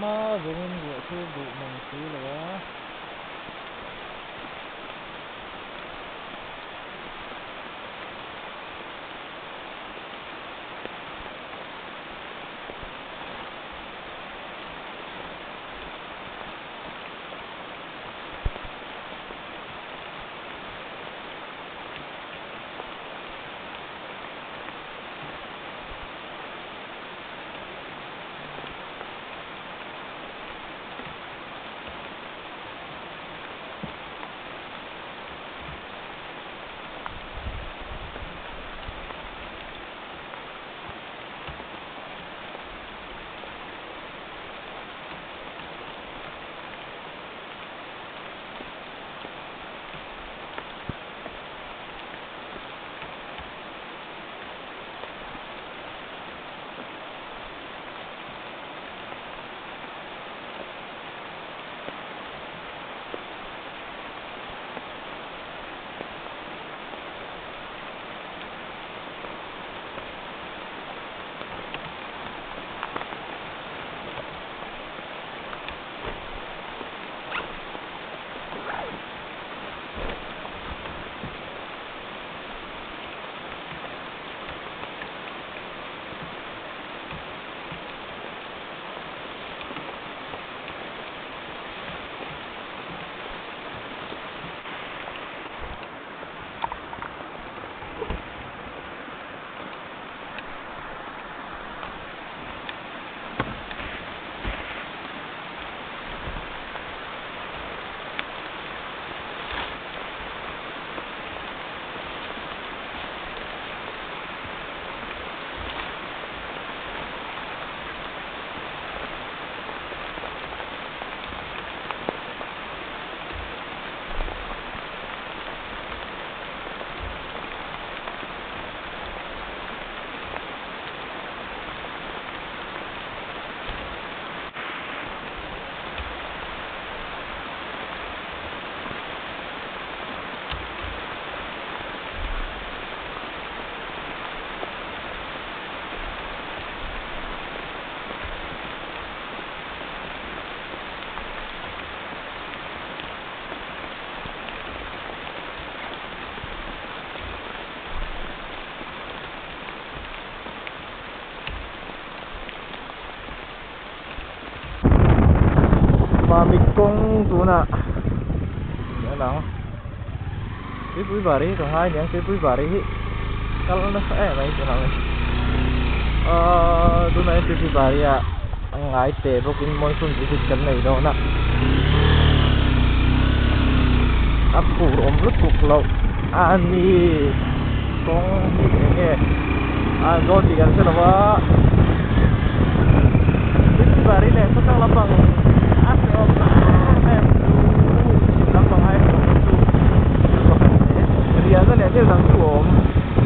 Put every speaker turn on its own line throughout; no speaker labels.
Hma zawngin ruah chhur duh mang si lo a. Mamit kawng tunah a lang tuipui bari hi ka ngai aniang tuipui bari hi kal nasa em mai tunah hian ahh tunah hian tuipui bari ah a ngai teh bawkin monsoon visit kan nei dawn a a fur awm lutuk loh a ni kawng hi eng nge a zawn tih kan hre lo va tuipui bari leh khawchhak lampang a hrehawm em em chu chhim lampang ai hrehawm chu thil pakhat leh riahna leh thil dang chu a awm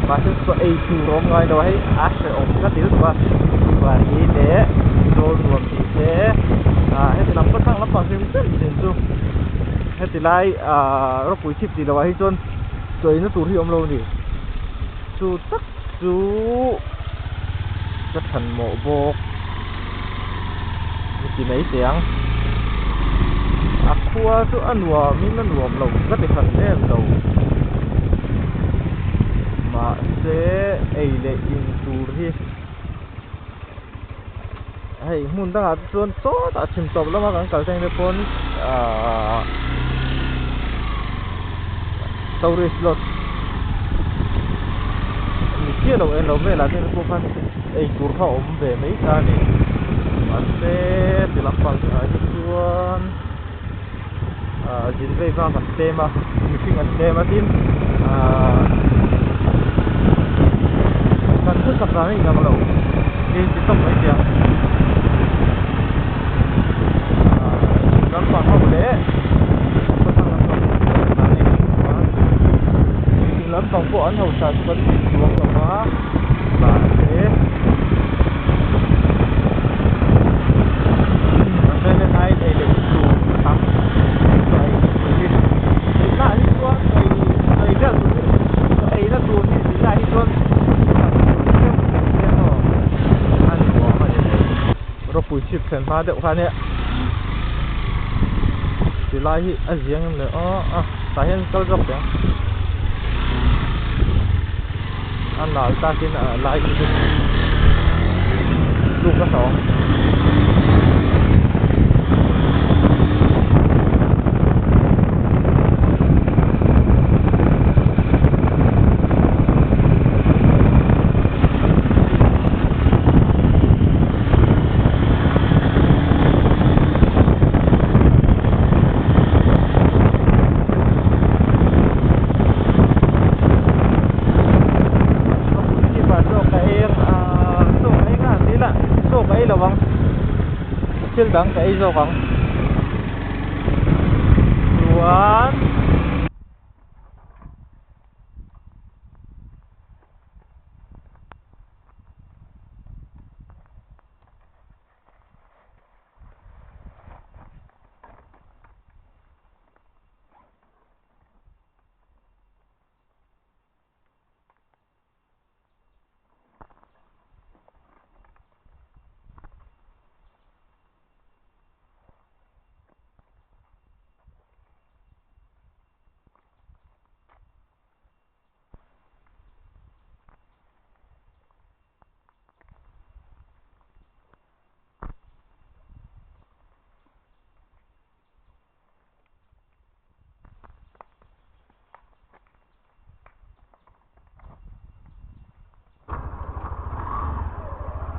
mahse chaw ei tur a awm ngai lo a hei a hrehawm ka ti lutuk a tuipui bari leh zawl nuam tih te ah heti lam khawchhak lampang hrim hrim thin chu heti lai ah rawpui chhip tih loh ah hi chuan chaw eina tur hi a awm lo a ni chu tak chu ka than mawh bawk ni ti mai teh ang a khua chu a nuam in a nuam lo ka ti hran em lo mahse ei leh in tur hi hei hmun dangah te chuan sawtah chhim tawp lama kan kal thleng te pawn ahh tourist lodge ni chiah lo eng lo velah te pawh khan eitur kha a awm ve mai ta a ni mahse ti lampang ah hi chuan ahh zin vei vak an tlem a mihring an tlem a tin ahh kan thusak dan a inang lo ni ti tawp mai chiang ahh lampang ho leh khawthlang lampang ho thusak dan a inang lo a mihring lampang pawh an hausa chu kan ti chuang lo va mahse mahse heng ai ei leh tur tam chaw ei tur hi zinah hi chuan ei ei vel tur hi chaw ei na tur hi zinah hi chuan tam tur tlem tlem emaw a ni nuam a ni mai. Rawpui chhip thlen hma deuh kha ania ti lai hi a ziang em le aw a tah hian kal zawk teh ang a nal takin a lai hi chu tluk a hlauh ang. Thil dang ka ei zawk ang chuan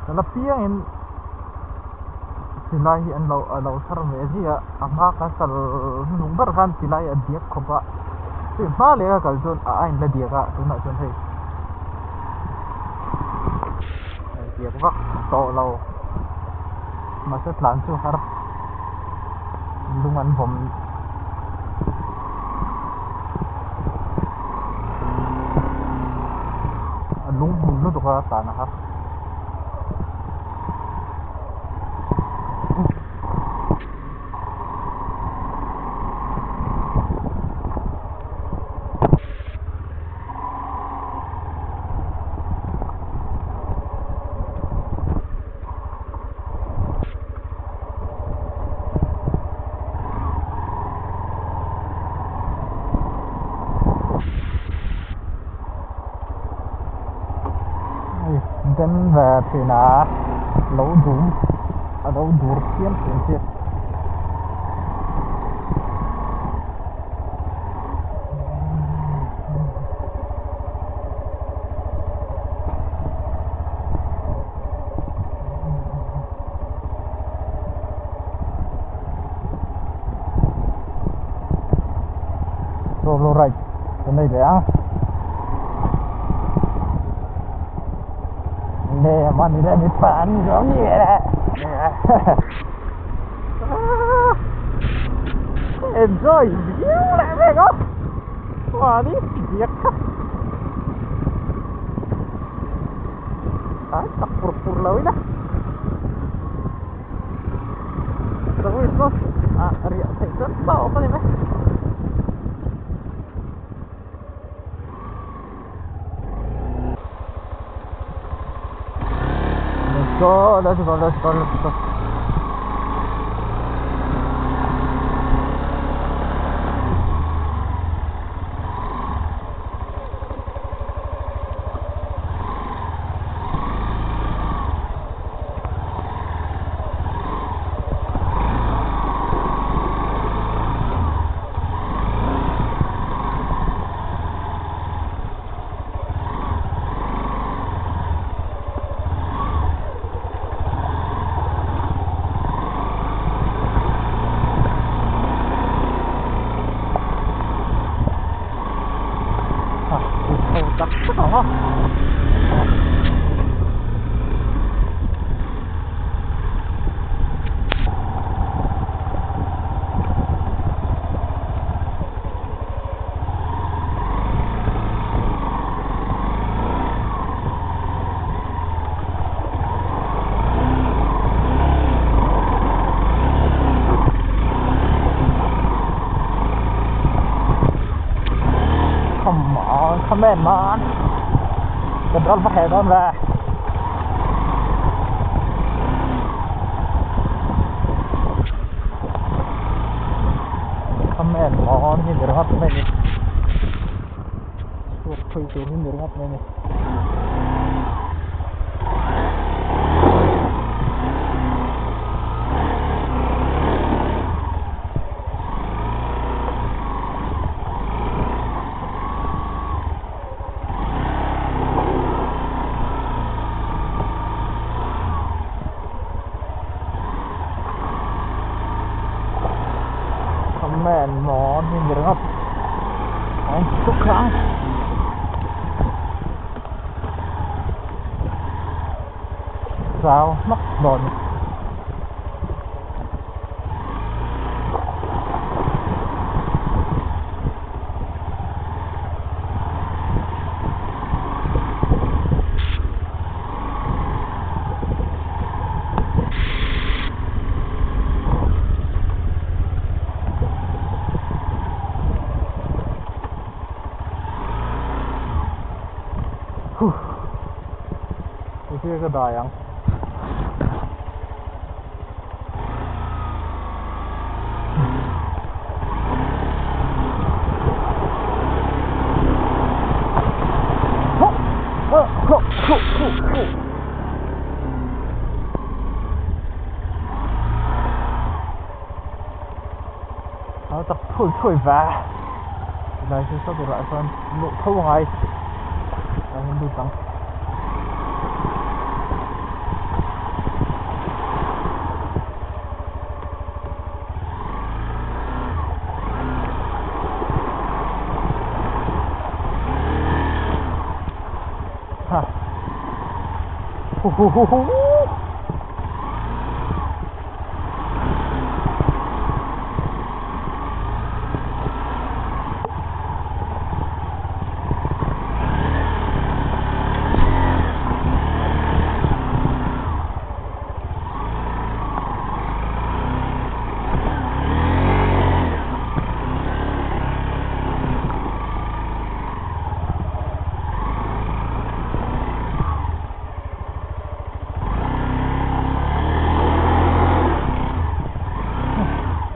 Kan apiangin silai hi an lo a lo thar ve zia a hma kan kal hnung ber khan silai a diak khawp a chumi hma leh a kal chuan a a inla diak a tunah chuan hei a diak vak tawh lo mahse tlan chu har lung an vawm. A lung hmun lutuk a tlan a har. Denver thin a lo dum a lo dur phian thin hi. Solo ride ka nei leh a le mani le mi pan zo ni le enjoy viu leh vek a mahni biak kha ai tak pur pur lo ila ah riah theih chuan tawp a ni mai. Let's go let's go let's go let's go. Tak tak ang a. Come on, come in man. Kan ral va heh dawn ve. Man mawn hi ni ringawt mai a ni chhuat khawi tur hi ni ringawt mai a ni. Man mawn hi ni ringawt a chhuk a zau hlak dawn. Huh Hei ka dai ang. A chak thui thui ve tilai chu saw turah chuan luh tho a ngai a in lut ang. Ha hu hu hu hu.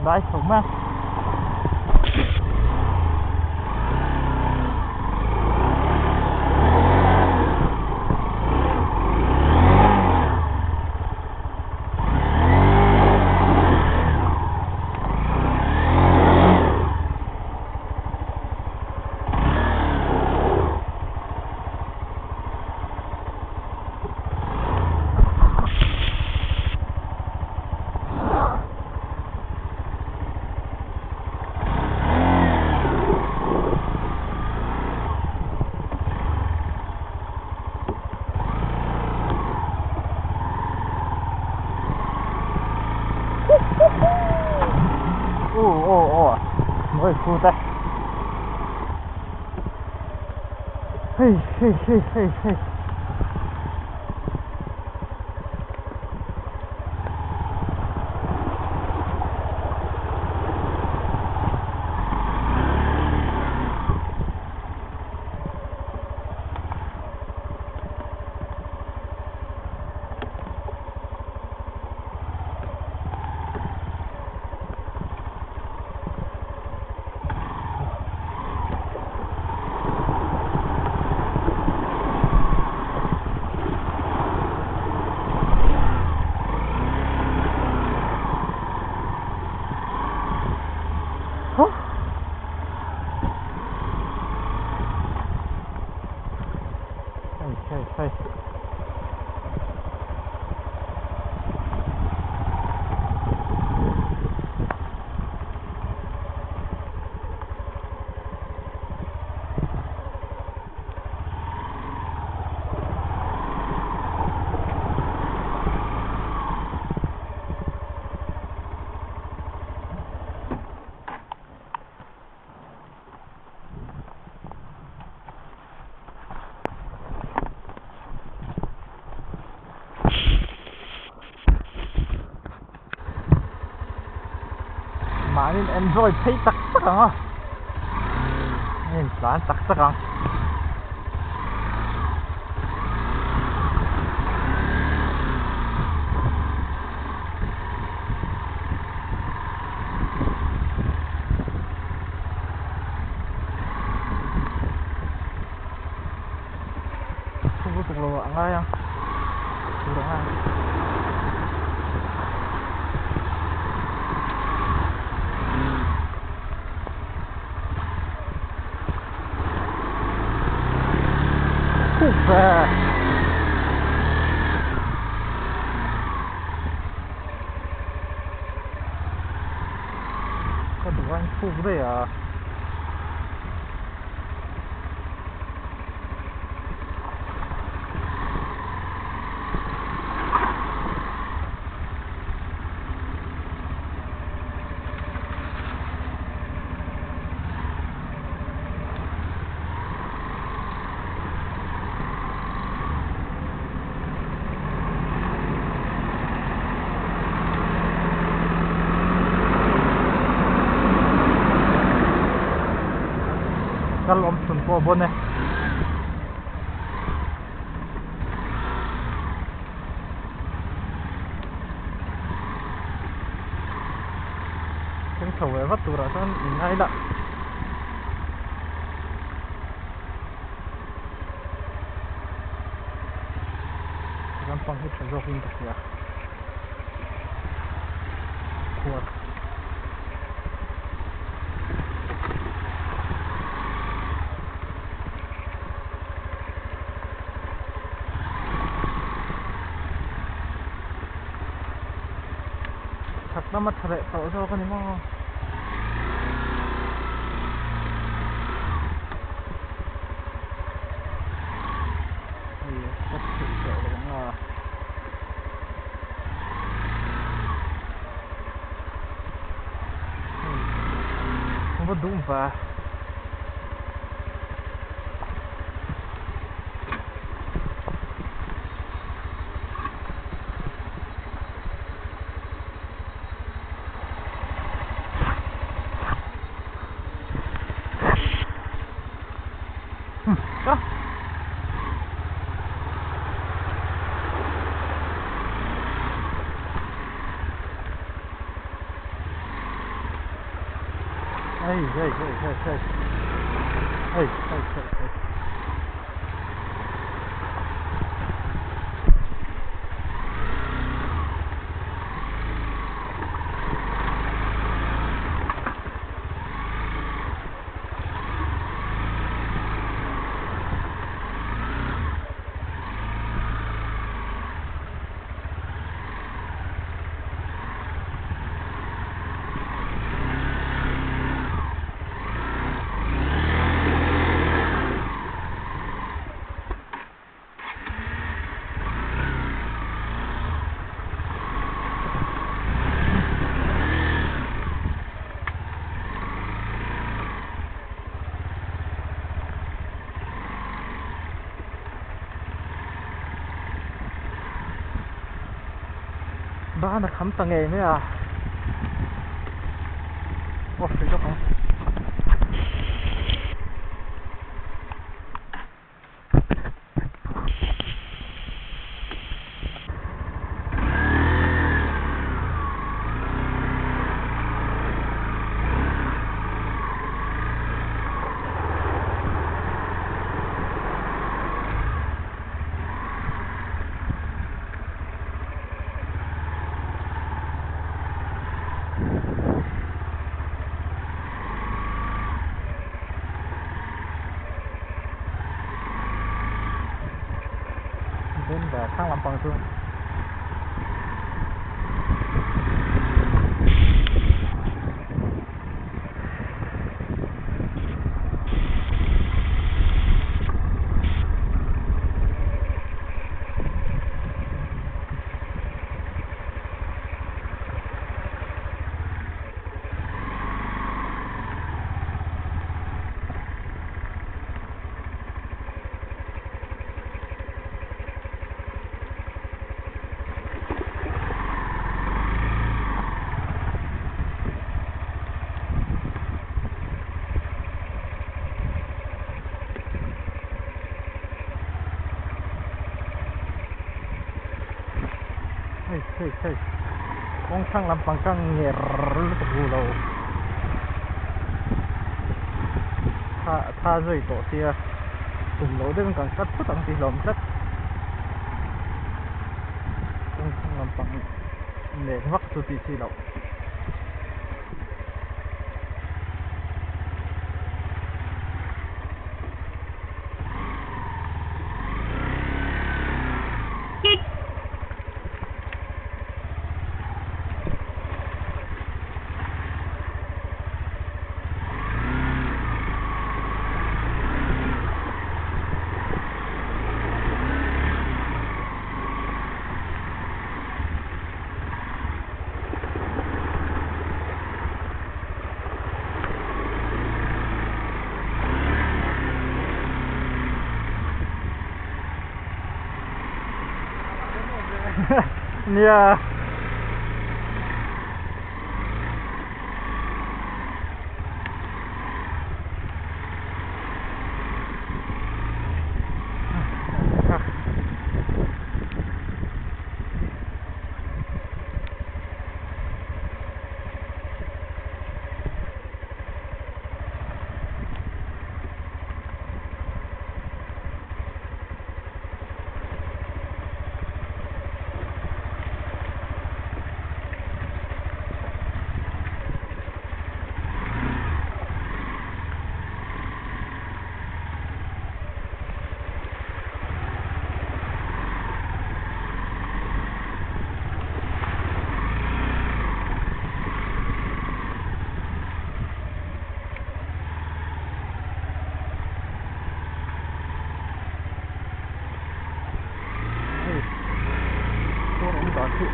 Dai chho mek. Ô ô ô mới khu ta Hey hey hey hey hey Huh? Hey, hey, hey. Mahni enjoy phei tak tak ang a a intlan tak tak ang. Rain thuk daih a. Kal awm chhun pawh a bawn e. Thleng chho ve vat turah chuan in ngai lah. Lampang hi tha zawkin ka hria khuar. Chhak lama tha leh tawh zawk a ni maw. Hei a step theih tawh lo ang a. Hei va dum va. Hei hei hei hei hei hei hei hei hei. Ban a kham ta ngei mai a off rih lawk ang. Benda thlang lampang chu Hei hei hei kawng thlang lampang ka nger lutuk lo tha tha zui tawh sia tum loh deuhin kan cut phut ang tih hlawm tlat kawng thlang lampang nek vak chu tih chi loh. Nia. Hei sawn awm dan chu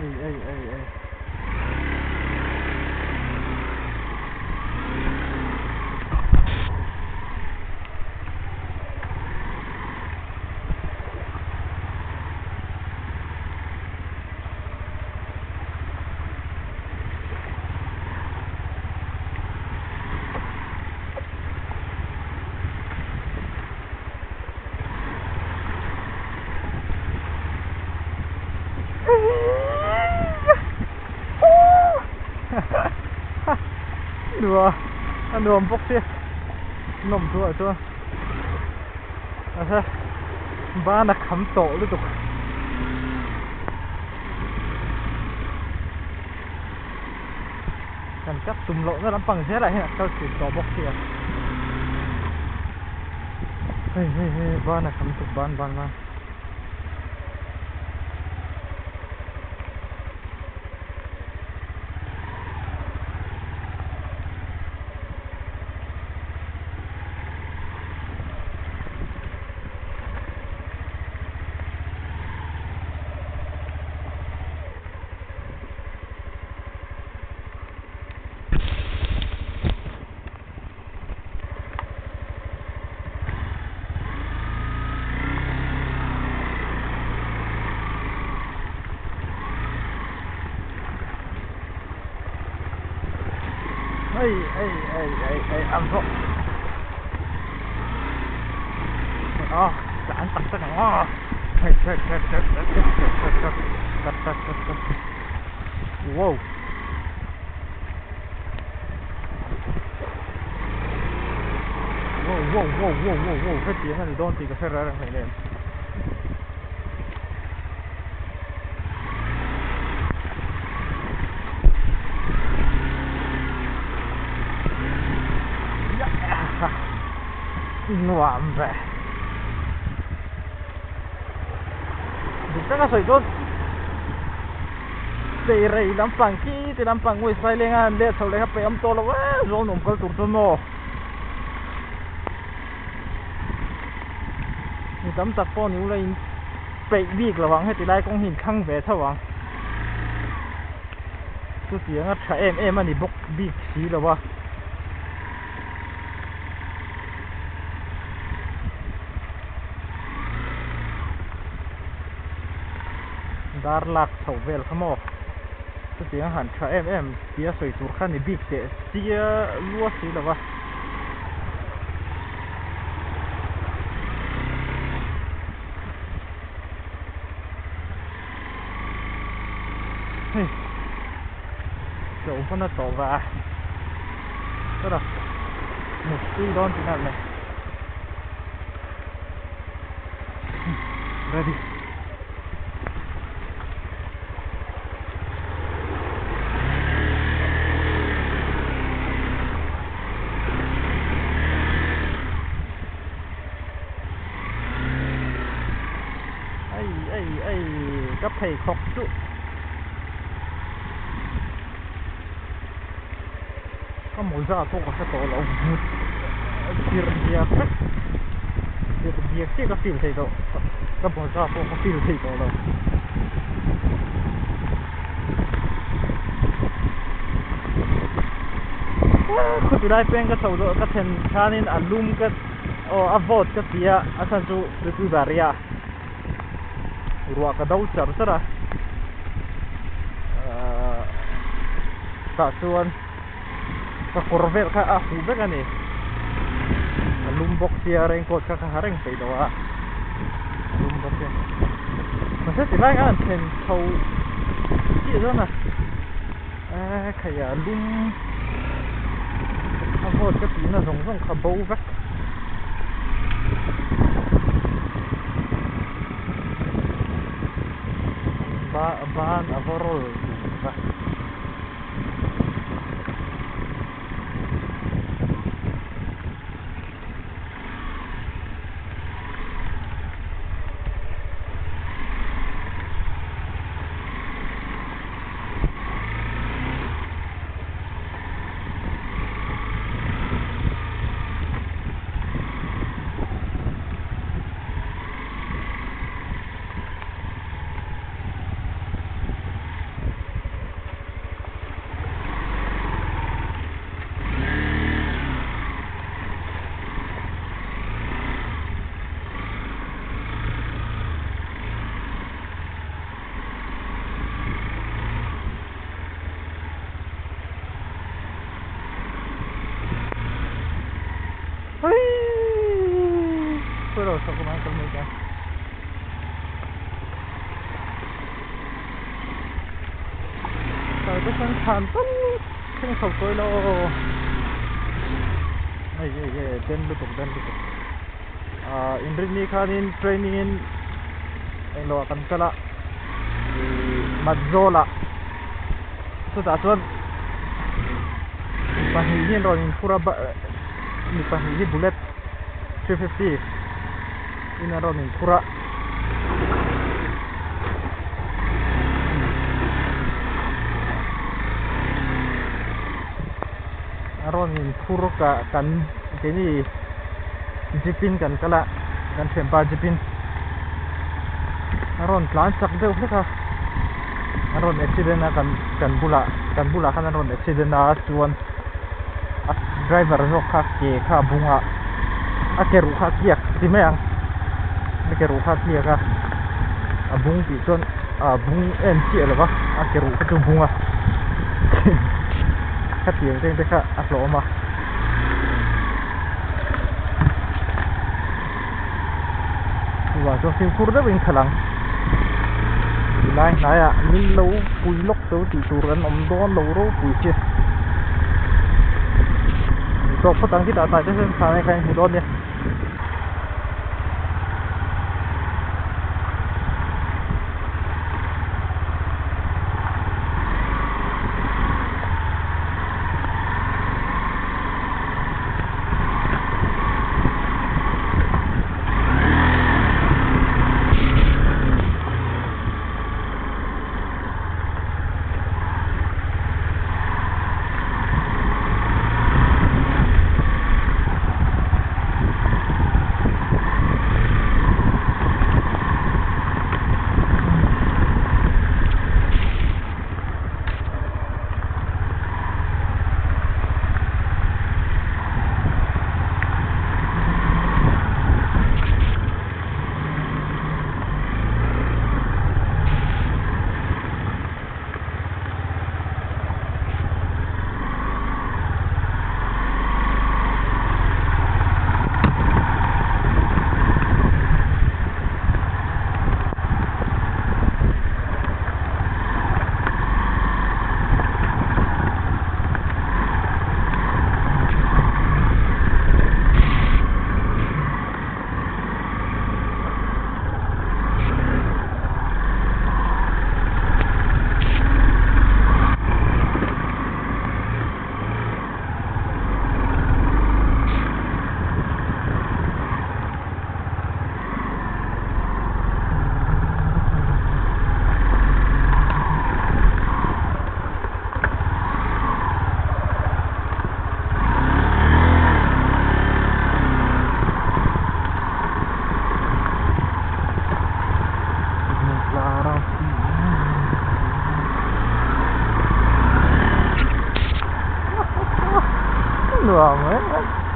Ei ei ei ei. Nua a nuam bawk sia nawm thu ah chuan ban a kham tawh lutuk. Kan kap tum loh na lampang zelah hian a kal thin tawh bawk sia. Hei hei hei ban a kham tuk ban ban ban. Ei ei ei ei ei ang zawh a tlan tak tak ang aw hei hei hei hei hei hei hei hei hei hei hei wow. Wow wow wow wow wow wow hetiang a ni dawn tih ka hre reng reng em. Nuam ve. Dik taka sawi chuan Teirei lampang khi ti lampang West Phaileng a han let chho leh kha peih awm tawh lo e Zawlnuam kal tur chuan maw mi tam tak pawh ni ula in peih bik lo ang heti lai kawng hi in thlang ve tho ang chutiang a tha em em a ni bawk bik si lo a. Dar lak chhoh vel kha maw chutiang a han tha em em tia sawi tur kha ni bik teh sia lua si lo va. Hei chauh pawn a tawh va a chutah mutpui dawn tih na mai. Ready. Ei ei ei ka pheikhawk chu. Ka mawza pawh ka hre tawh lo vut chirh diak vek chirh diak chiah ka feel thei tawh ka mawza pawh ka feel thei tawh lo. Khuti lai peng ka chho dawn ka thlen khanin a lum ka aw a vawt ka ti a a chhan chu tuipui baria ruah ka do char char a ahh tah chuan ka kawr vel kha a huh vek a ni a lum bawk sia raincoat kha ka ha reng peih lo a a lum bawk sia mahse tilai khan an thlen chho chiah dawn a eee khaih a lum a vawt ka tihna zawng zawng kha bo vek. Ban a va rawl dun a. Than tal thleng chho tawi lo hei hei hei den lutuk den lutuk ah inrinni khanin training in englo ah kan kal a ih Matzawl ah chutah chuan mi pahnih hi an rawn inphur a mi pahnih hi bullet 350 in an rawn inphur a. A rawn inphur ka kan keini jeep in kan kal a kan thianpa jeep in a rawn tlan chak deuh hlek a a rawn accident a kan kan bulah kan bulah khan a rawn accident a chuan a driver zawk kha ke kha a bung a a ke ruh kha a tliak ti mai ang a ke ruh kha a tliak a a bung tih chuan a bung em chiah lo va a ke ruh kha chu a bung a khatiang te kha a hlawm a. Chuvang chuan fimkhur deuhin khalh ang tilai hnaiah min lo pui lawk teuh tih tur an awm dawn lo ropui che tawk phawt ang khitah tlai te hian thla kha in hmu dawn nia. Nuam em em.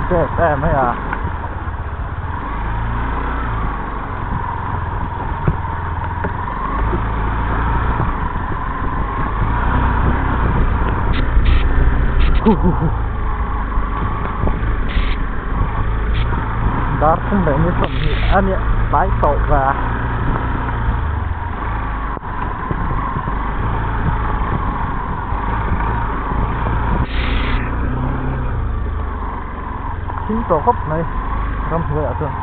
Chep em mai a. Dar thum leh ni 20 a nia tlai tawh ve a. Thim tawh khawp mai ramhnuaiah chuan.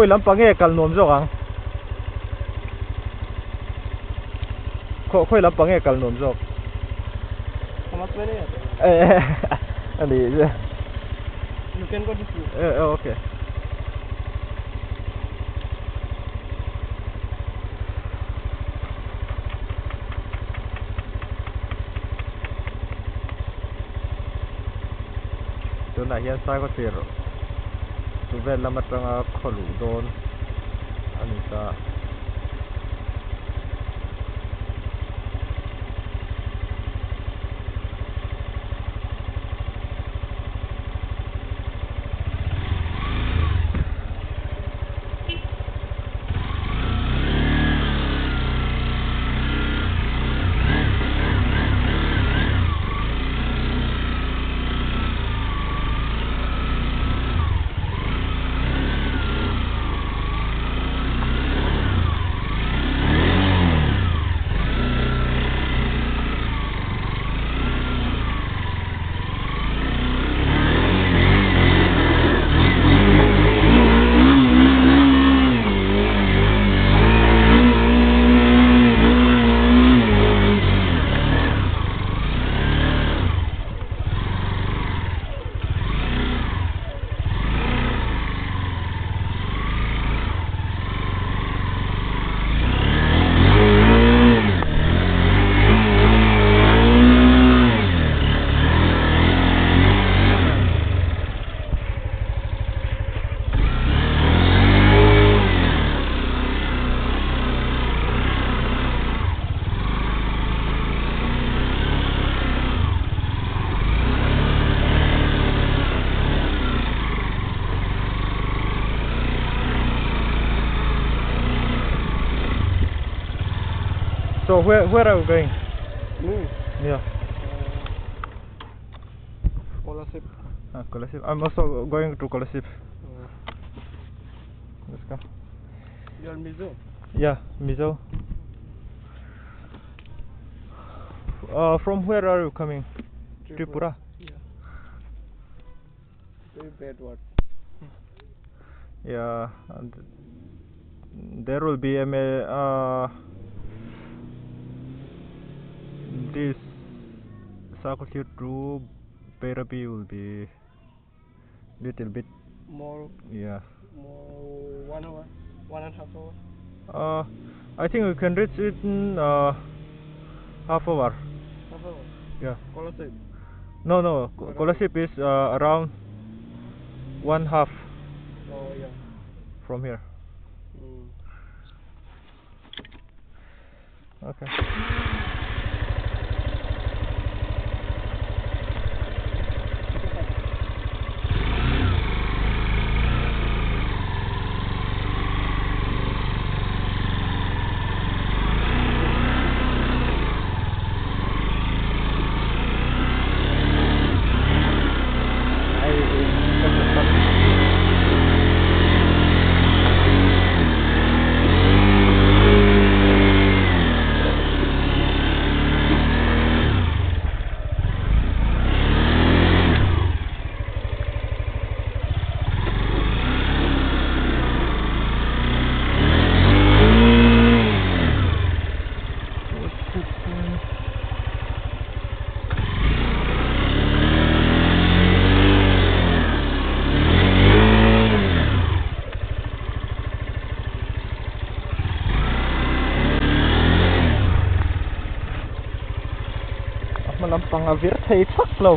Khawi lampang nge kal nuam zawk ang? Khaw khawi lampang nge kal nuam zawk? Ani
You can go this way.
Eh, eh, okay. Tunah hian Saikawthlir chu vel lam atanga khaw luh dawn a ni ta. So where where are we going?
Me?
Yeah.
Kolasib.
Ah, Kolasib. I'm also going to Kolasib. Let's go.
You are Mizo?
Yeah, Mizo. From where are you coming? Tripura.
Yeah. Very bad word.
Yeah, and there will be a this Sakuthir to Bairabi will be little bit
more.
Yeah.
More 1 hour, 1.5 hour.
I think we can reach it in half hour.
Half hour.
Yeah.
Kolasib.
No, no. Kolasib is around 1.5.
Oh yeah.
From here.
Mm.
Okay. Lampang a vir thei thak lo.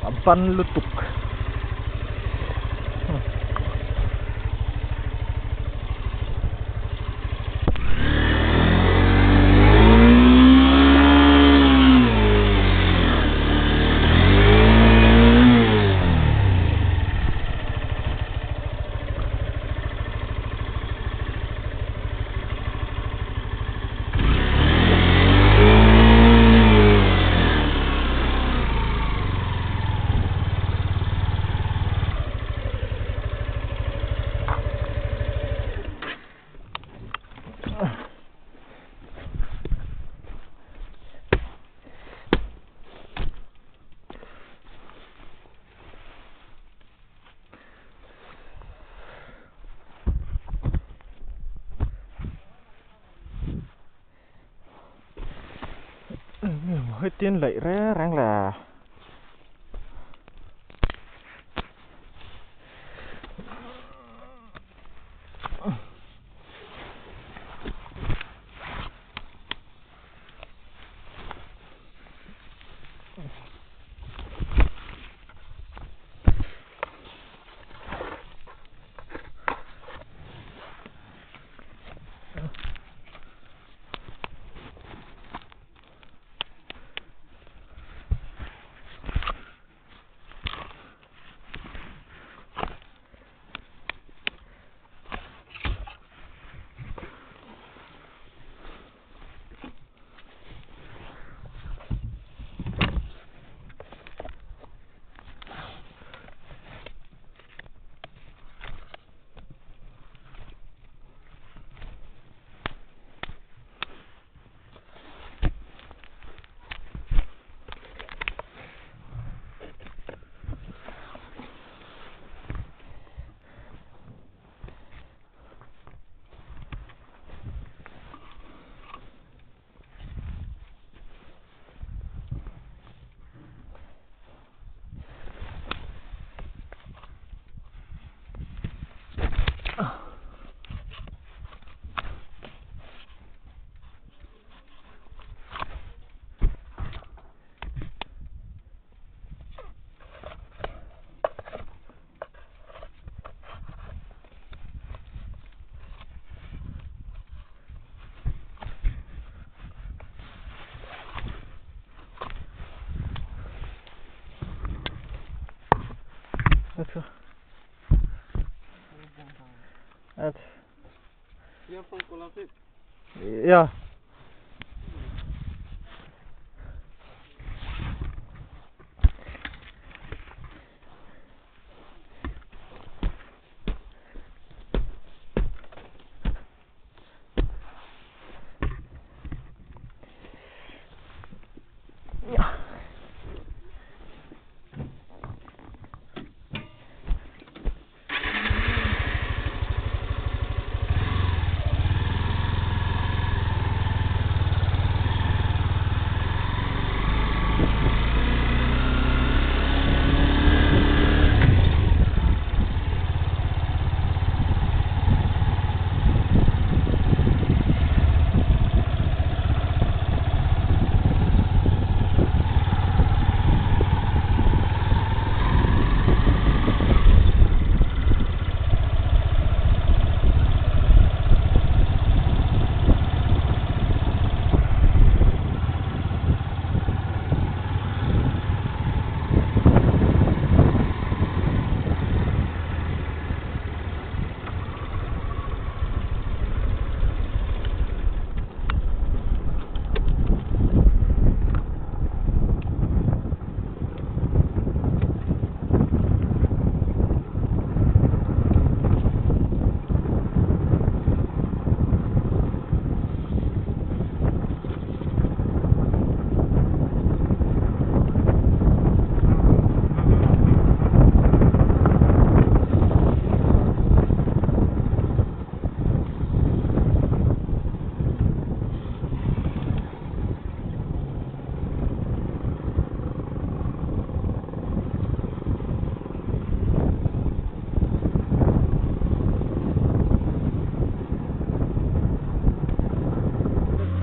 A ban lutuk. Hetin laih reng reng le. Let's go. At.
You're from Kolasib?
Yeah.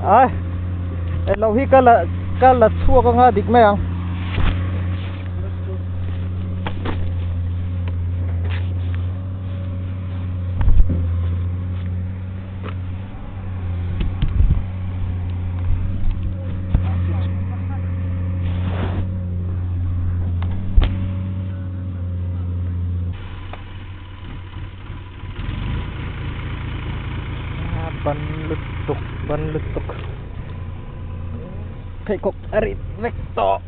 Ai, lo hi ka la chhuak anga dik mai ang. Ban lutuk pheikhawk a rit vek tawh.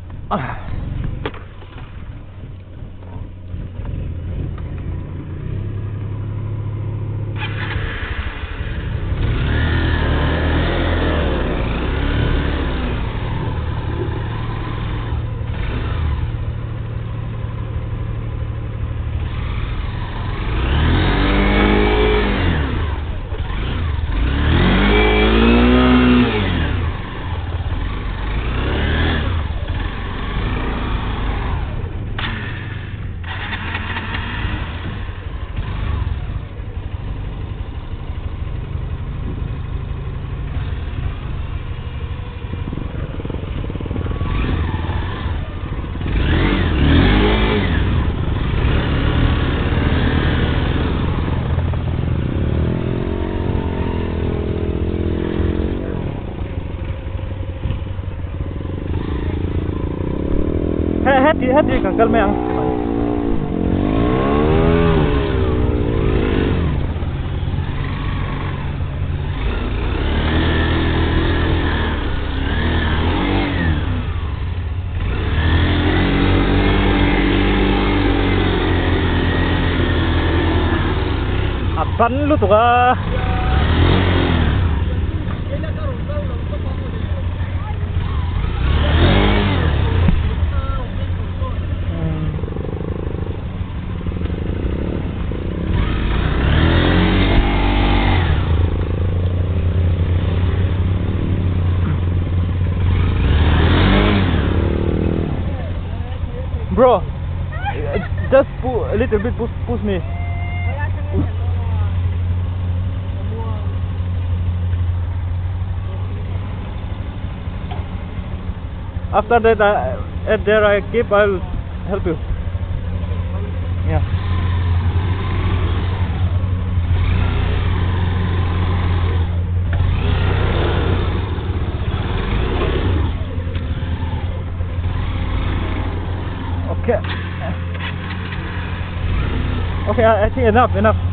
Heti heti kan kal mai ang. A ban lutuk a. Bro, just pu a little bit push, push me. After that, I, at there I keep, I'll help you. Yeah. Okay. Okay, I, I think enough, enough.